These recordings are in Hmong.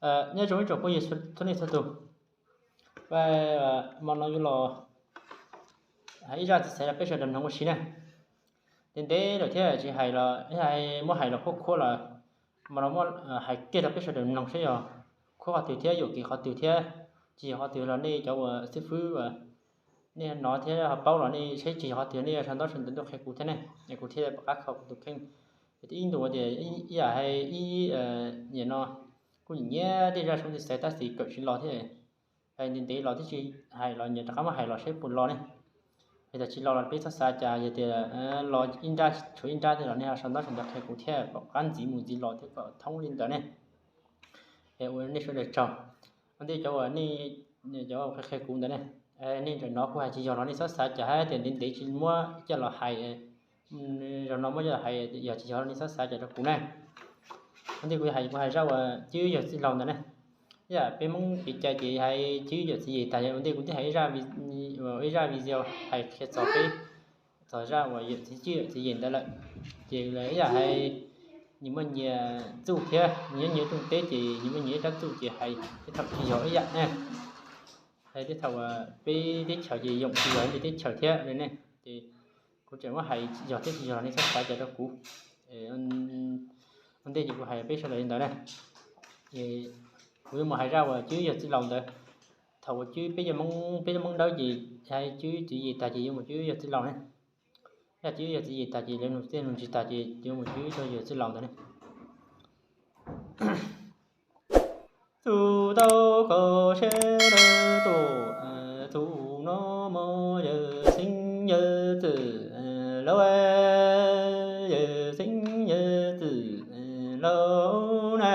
Nyob zoo ib tsoom phooj ywg txhua leej txhua tus, hmo no yuav los hais ib zaj txiv xaiv rau peb sawv daws mloog ua si na. Ntev ntev lawm thiab tsis hais los, muab hais los khuab khuab los, hmo no muab hais kiag rau peb sawv daws mloog seb yog khuab qhov twg thiab yuam kev qhov twg thiab tsis yog qhov twg los nej cov uas xib fwb uas nej hnov thiab ho paub los nej saib tsis yog qhov twg nej sau ntaub sau ntawv tuaj qhia kuv thiab ne, es kuv thiaj pom qab kho kuv tus kheej. Ib ntu tias ib yam hais ib, nim no kuj nyiam nyiam tej zaj txiv xaiv tab sis kawm tsis los thiab. Hais ntev ntev los twb tsis hais los nyias rov qab muab hais los saib puas los ne. Hais tias tsis los los peb txhob xav cas, yog tias los ib nrab tshuav ib nrab tej los nej ho sau ntaub sau ntawv qhia kuv thiab pom qab ntxiv mus ntxiv los thiab kom thoob li ntawd ne. Es ua nej sawv daws tsaug. Ua ntej cov uas nej, cov qhia qhia kuv ntawd ne, nej tseem hnov kuv hais tsis yog los nej txhob xav cas, hais tias ntev ntev tsis muab coj los hais, zaum no muab coj los hais, yog tsis yog los nej txhob xav cas rau kuv na. Ua ntej kuv hais, kuv hais zaj uas Cib Yawg Txwj Laug ntawd ne. Ib yam peb Hmoob kev cai ces hais Cib Yawm Txiv Yem tag, ua ntej kuv twb hais ib zaj video hais qhia txog peb, txog zaj uas Yawm Txiv Cib Yawm Txiv Yem ntawd lawm. Ces ib yam hais nyias muaj nyias txuj thiab, nyias nyob nyias rooj teb ces nyias muaj nyias ib rab txuj ces hais tej thaum tsis yog ib yam na. Hais tej thaum peb teb chaws ces yoom tsis yog peb teb chaws thiab ne. Ces kuv tseem muab hais yog thiab tsis yog nej txhob xav cas rau kuv. Ua ntej ces kuv hais peb sawv daws li ntawd na. Kuv yuav mus hais zaj uas Cib Yawg Txwj Laug ntawd. Thaum uas Cib, peb cov Hmoob, peb cov Hmoob Dawb ces hais Cib Txiv Yem tag ces yuav mus Cib Yawg Txwj Laug ne. Yog Cib Yawg Txiv Yem tag ces lawv nug txij nug tsis tag ces yuav mus Cib Yawg Txwj Laug ntawd ne. Txug tau koj sab lawm tuaj, txug no mog yawg xeeb yawg txwj laug, yawg xeeb yawg txwj laug na.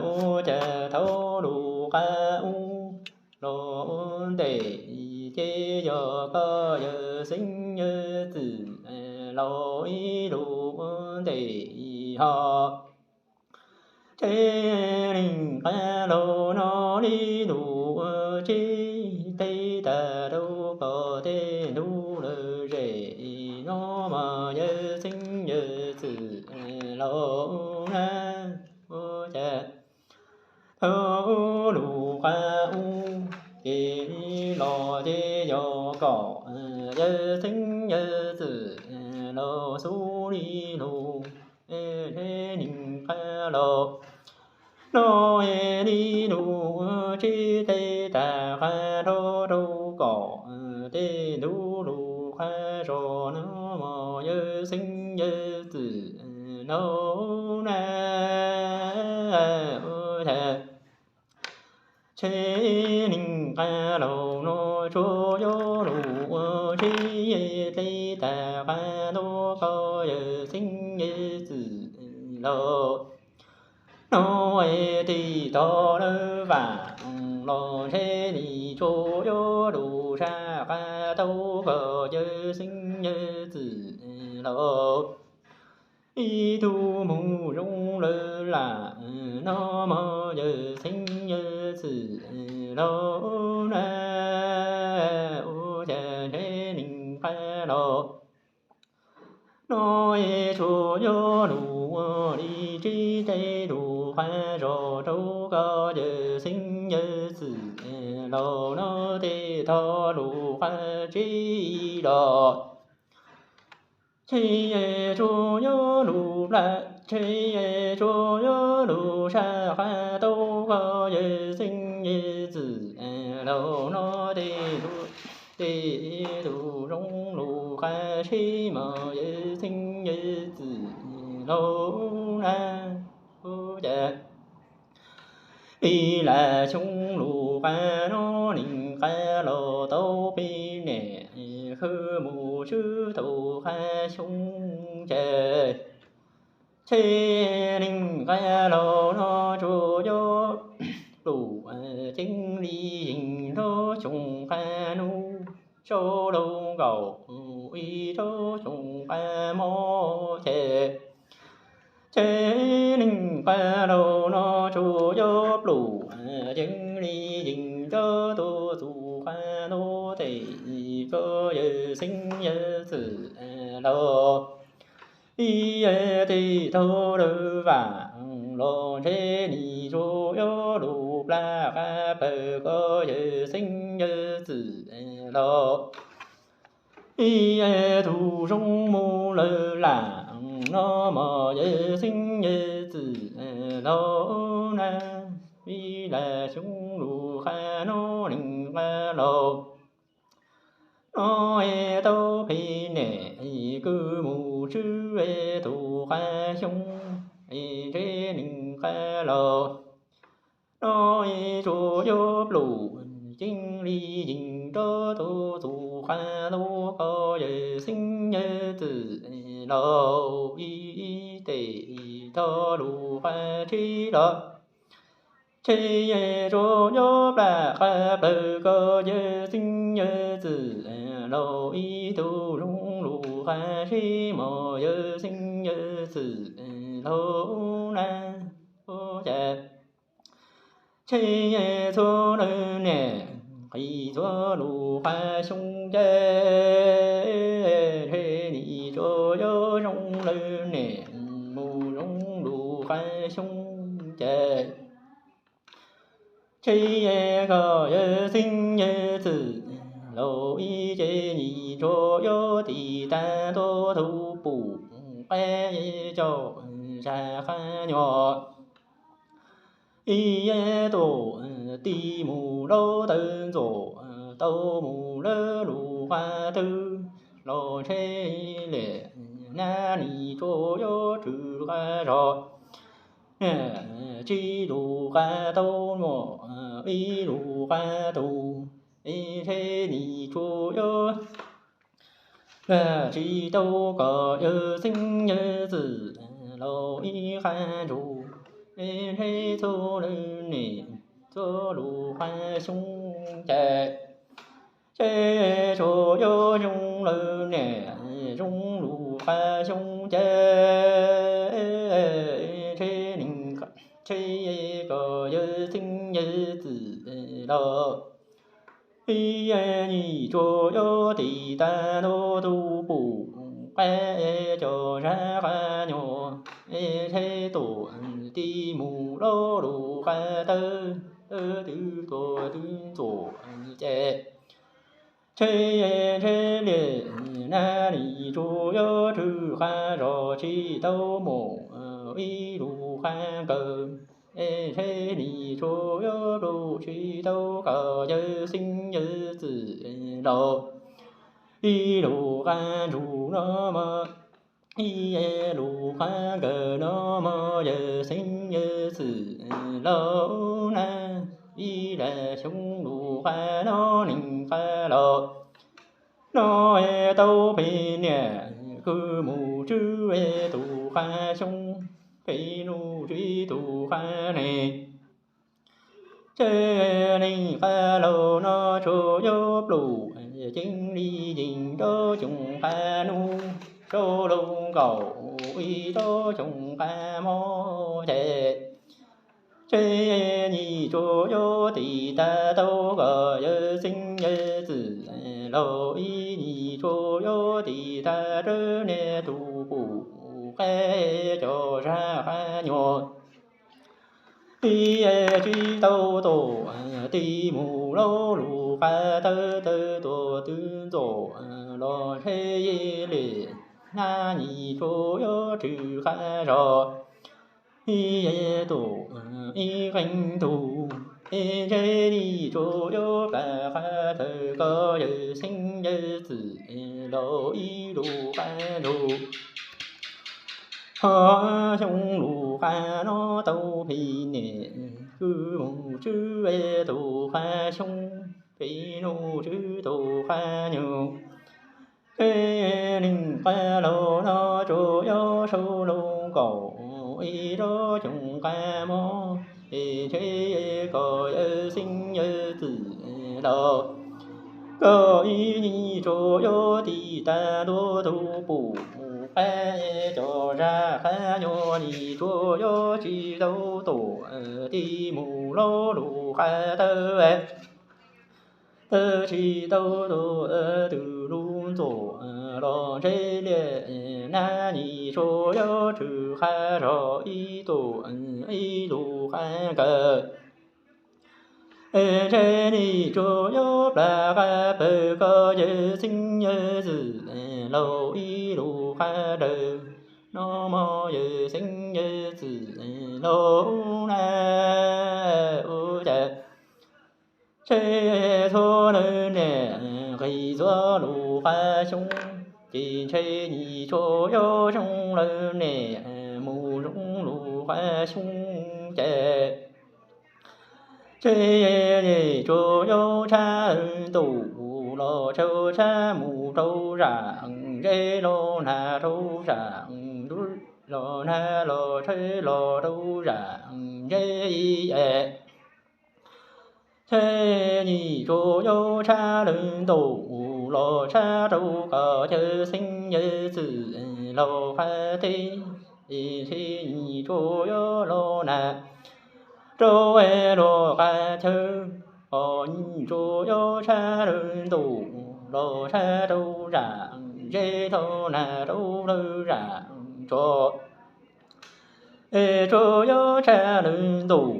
Ua cas thaum lub qab ub los ua ntej ces yog koj yawg xeeb yawg txwj laug ib lub ua ntej ho. Tsev neeg qab los no li lub ua tsev, tej tag rau koj tej ntug lawm zem no mas yawg xeeb yawg txwj laug na. Ua cas thaum lub qab ub ces los ces yog koj yawg xeeb yawg txwj laug xub li lub tsev neeg qab los no li lub ua tsev, tej tag qab rau rau koj tej ntug lub qab zos no mas yawg xeeb yawg txwj laug na. Ua cas tsev neeg qab los no tsuas yog lub ua tsev, tej tag qab rau koj yawg xeeb yawg txwj laug no. Tej tog lawv vam los ntshe li tsuas yog lub sab qab tau koj yawg xeeb yawg txwj laug. Ib tug mus zoo lawm lam no mog yawg xeeb yawg txwj laug na. Ua cas tsev neeg qab los no tsuas yog lub ua li tsev, tej lub qab zos rau koj yawg xeeb yawg txwj laug no. Tej tog lub qab tsev los tsev, tsuas yog lub plab tsev, tsuas yog lub sab qab tau koj yawg xeeb yawg txwj laug no. Tej tug, tej tug zoo lub qab tsev mas yawg xeeb yawg txwj laug na. Ua cas ib lub xyoo lub qab no neeg qab los tau peb niam khwv mus swb tau qab xyoo ces tsev neeg qab los no tsuas yog pluj ceeb li yeej nrog xyoo qab nub, sau lauj nkaus ib rau xyoo qab mob ces tsev neeg qab los no tsuas yog pluj ceeb li yeej nrog tuaj txug qab ntuj tes koj yawg xeeb yawg txwj laug. Ib yam tej thaum lawv vam los ntshe nim tsuas yuav lus plam qab plaws koj yawg xeeb yawg txwm laus. Ib yam tus zoo mus lawm lam no mog yawg xeeb yawg txwm laus na. Ib lam xyoo lus qab no neeg qab laus no es tau phem niam kwv mus tswb es tus qab xyoo es ntshe neeg qab laus no es tsuas yuav plum ceeb li yees rau tus qab lub koj yawg xeeb yawg txwm laus ib tes tau lus qab tsheb los. Tsheb tsuas yuav plam qab plaws koj yawg xeeb yawg txwm laus ib tug zoo lus qab tsheb mog yawg xeeb yawg txwm laus na. Cas tsheb txhua lawv niam qis txhua lus qab xyoo cas, ntshe nim tsuas yuav zoo lawv niam mus zoo lus qab xyoo cas. Tsheb koj yawg xeeb yawg txwm laus ib ce nim tsuas yuav tis tag ntua tus pum qab caum zag qab nyuag. Ib yam tuam ti mus laub tawv ntxuam tau mus lawv lus qab twg los ntshe liam nab nim tsuas yuav tswv qab zog. Tsib lus qab tau muam ib lus qab tus, ntshe nim tsuas yuav tsis tau kom yawg xeeb yawg txwm laus ib qab ntsug, ntshe txhua lawv niam txhua lus qab xyoo cas. Tsheb tsuas yuav zoo lawv niam zoo lus qab xyoo cas, ntshe neeg, ntshe kom yawg xeeb yawg txwm laus ib yam nim tsuas yuav tis tag ntua tus pum qab caum zag qab nyuag, ntshe tuam ti mus laub lus qab tawv, twb tuam twb ntxuam ces. Tsheb ntshe liam nab nim tsuas yuav tswv qab zog tsis tau mus ib lus qab nkaws, ntshe nim tsuas yuav plum tsis tau kom yawg xeeb yawg txwm laus ib lus qab ntsug no mog. Ib lus qab nkaws no mog yawg xeeb yawg txwm laus na. Ib lam xyoo lus qab no neeg qab laus no tau phem niam kwv mus tswb tus qab xyoo, phem lus tswb tus qab neeg. Tsheb neeg qab laus no tsuas yuav plum ceeb li yees rau xyoo qab nub, rau lub nkaus ib rau xyoo qab mob ces. Tsheb nim tsuas yuav tis tag tau kom yawg xeeb yawg txwm laus ib nim tsuas yuav tis tag rau niag tus pum qab caum zag qab nyuag. Ib tsis tau tuam ti mus laub lus qab tawv, tawv tuam twb ntxuam los ntshe liam nab nim tsuas yuav tswv qab zog. Ib tuam ib qee tug, ntshe nim tsuas yuav plam qab tawv koj yawg xeeb yawg txwm laus ib lus qab ntsug. Ho xyoo lus qab no tau phem niam kwv mus tswb tus qab xyoo, phem lus tswb tus qab nyuag. Tsheb neeg qab laus no tsuas yuav sau lub nkaus ib rau xyoo qab mob, es ntshe kom yawg xeeb yawg txwm laus koj ib nim tsuas yuav tis tag ntua tus pum qab caum zag qab nyuag, nim tsuas yuav tsis tau tuam ti mus laub lus qab tawv, tawv tsis tau tuam twb lub ntxuam los ntshe liam nab, nyic tsuas yuav tswm qab zog ib tug ib lub qab kawg. Ntshe nyic tsuas yuav plam qab pawg koj yawg xeeb yawg txwm laug ib lub qab dawg, no mog yawg xeeb yawg txwm laug na. Ua cas ntshe txhua lawv niam nqis txhua lub qab xyoob, ces ntshe nyic tsuas yuav zoo lawv niam mus zoo lub qab xyoob ces ntshe nyic tsuas yuav tshaj lawv ntuj los tshaj, tshaj mus rau zam ze los nag rau zam, los nag los tshaj los rau zam ze es ntshe nyic tsuas yuav tshaj lawv ntuj los tshaj rau koj yawg xeeb yawg txwm laug qab teb, es ntshe nyic tsuas yuav los nag rau luag qab chaw, os nyic tsuas yuav tshaj lawv ntuj los tshaj rau zam ze los nag rau lawv zam tso. Es tsuas yuav tshaj lawv ntuj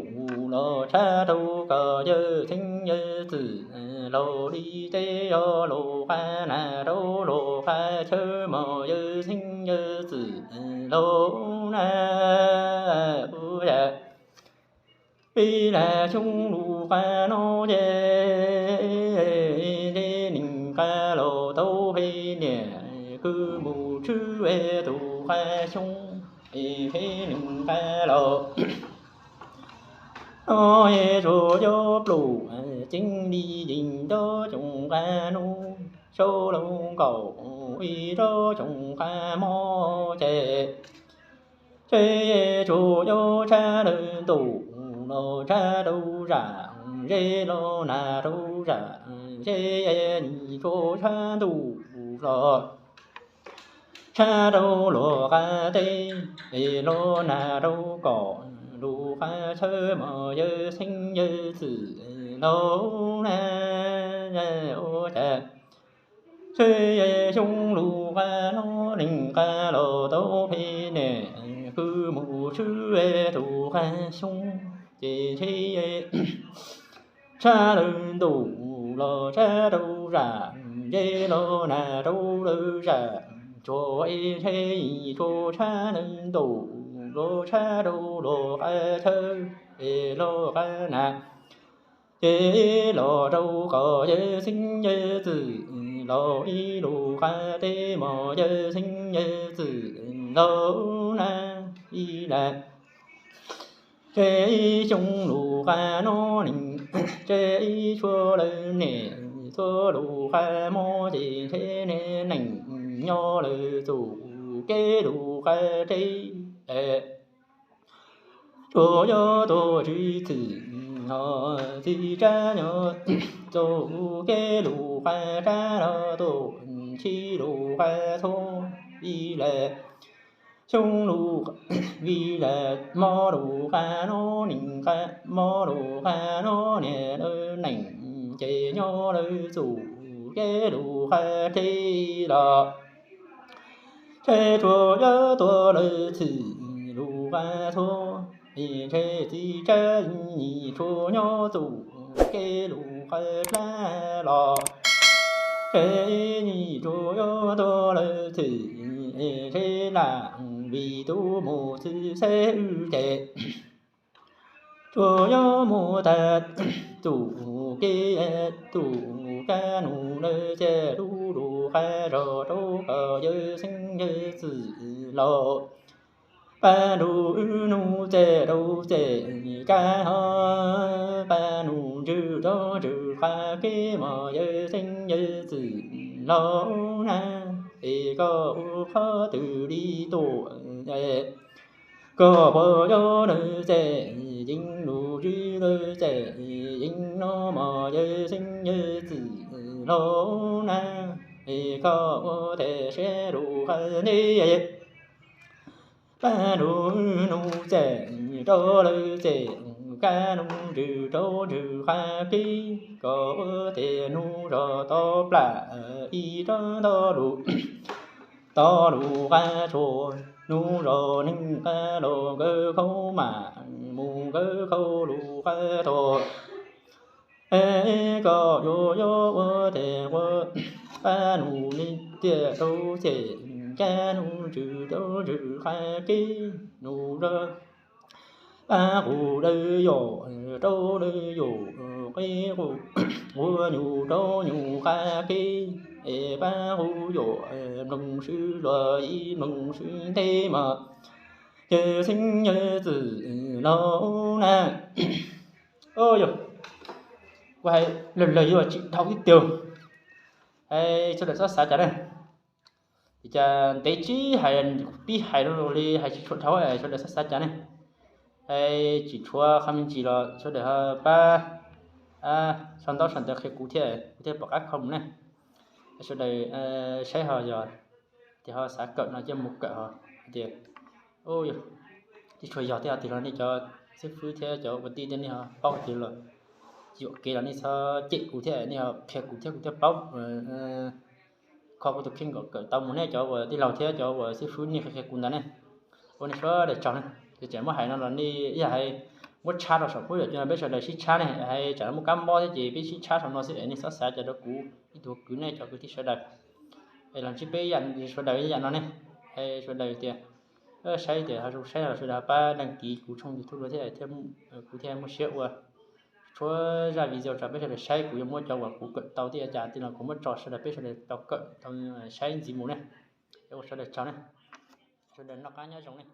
los tshaj rau koj yawg xeeb yawg txwm laug li teb, yog luag qab nag rau luag qab chaw mog yawg xeeb yawg txwm laug na. Ua cas pib lawm xyoo lub qab no ces ntshe neeg qab los tau peb niam kwv mus tshwj tus qab xyoob, es ntshe neeg qab los no es tsuas yuav pluj ceeb li yeej nrov xyoo qab nub, sau lub nkaus ib nrov xyoo qab mob ces ntshe tsuas yuav tshaj lawv ntuj los tshaj rau zam ze los nag rau zam ze, nyic tsuas tshaj ntuj los tshaj rau luag qab teb, es los nag rau koj lub qab chaw mog yawg xeeb yawg txwm laug na. Ua cas ntshe xyoo lub qab no neeg qab los tau peb niam kwv mus tshwj tus qab xyoob ces ntshe tshaj lawv ntuj los tshaj rau zam ze los nag rau lawv zam tso, es ntshe tsuas tshaj lawv ntuj los tshaj rau luag qab chaw, es luag qab nag ces los rau koj yawg xeeb yawg txwm laug ib lub qab teb mog yawg xeeb yawg txwm laug na. Ib lawm ntshe ib xyoo lub qab no neeg, ntshe ib tshuaj lawv niam txhua lub qab mob ces ntshe neeg nyob lawv txuj kev lub qab teb tsuas yuav tuag tswv txim, ho txiv tsab nyob txuj kev lub qab tsab los tuaj ntsib lub qab txhua ib lawm. Xyoo lub vim lawm mob lub qab no neeg qab, mob lub qab no niam lawv neeg ces nyob lawv txuj kev lub qab teb los ntshe tsuas yuav tuag lawv txim lub qab txhua, ntshe txiv tsab nyic tsuas nyob txuj kev lub qab dlab los ntshe nyic tsuas yuav tuag lawv txim, ntshe lam vim tus mus txwv xeb wb ces tsuas yuav mus tag txuj kev, txuj kab nus lawv txaj lub lub qab zog rau koj yawg xeeb yawg txwm laug. Pab nrug wb nus txaj rau txaj kab ho, pab nus ntswg rau ntswg qab kev mog yawg xeeb yawg txwm laug na. Es koj ua qhov twg li tuaj, koj puas yuav lawv txaj yeej lug zwm lawv txaj yeej no mog yawg xeeb yawg txwm laug na. Es koj ua tes siab lug qab ntej pab nrug nus txaj rau lawv txaj, kab nus ntswg rau ntswg qab kev, koj ua tes nus zog tau plam ib rab ntau lug Tau lus qab tshua, hnub zos neeg qab los nkawd khaub mam, mus nkawd khaub lus qab tog. Es koj yuav yuav ua tes ua, pab nus li tiaj rau xyem, kab nus tswm rau tswm qab kib nus zog. Pab qus dawb yom, rau dawb yom, qib qus, ua nyuj rau nyuj qab kib, es pab qus yom, mloog swb luag ib mloog swb ntev mas, yawg xeeb yawg txwm no na. Yog, kuv hais lawg lawg yuav tsis dhau ib tiag. Sawv daws txhob xav cas ne. Cas ntev tsis hais, pib hais li hais tsis tshua dhau, sawv daws txhob xav cas ne. Tsis tshuav qhov me ntsis los sawv daws ho pab sau ntaub sau ntawv qhia kuv thiab, kuv thiaj pom qab kho mus ne. Sawv daws saib ho yog tias ho xav kawm no ces mus kawm ho tias, yog, tsis tshuav yog thiab ho tias los nej cov xib fwb thiab cov ua tij thiab nej ho paub tias los yuam kev los nej txhob cem kuv thiab nej ho qhia kuv thiab kuv thiaj paub kho kuv tus kheej kom kawm tau mus ne. Cov uas tij laug thiab cov uas xib fwb nej qhia kuv ntawd ne, ua nej sawv daws tsaug ne. Ces tseem muab hais no los nej yog hais muab tshab rau saum huab yam cov no peb sawv daws sib tshab ne, hais tsam no muaj kab mob thiab ces peb sib tshab saum no xwb es nej txhob xav cas rau kuv ib tug kwv nej cov kwv tij sawv daws. Es los ntsib peb sawv daws ib yam no ne, es sawv daws tias saib tias ho zoo saib los sawv daws pab đăng ký kuv tshooj YouTube dua thiab, kuv thiaj muaj siab ua tshuab zaj video rau peb sawv daws saib. Kuv yuav muab cov uas kuv kawm tau thiab cas tij laug kuv muab tso sawv daws peb sawv daws tau kawm tau saib ntxiv mus ne. Es ua sawv daws tsaug ne, sawv daws noj qab nyob zoo ne.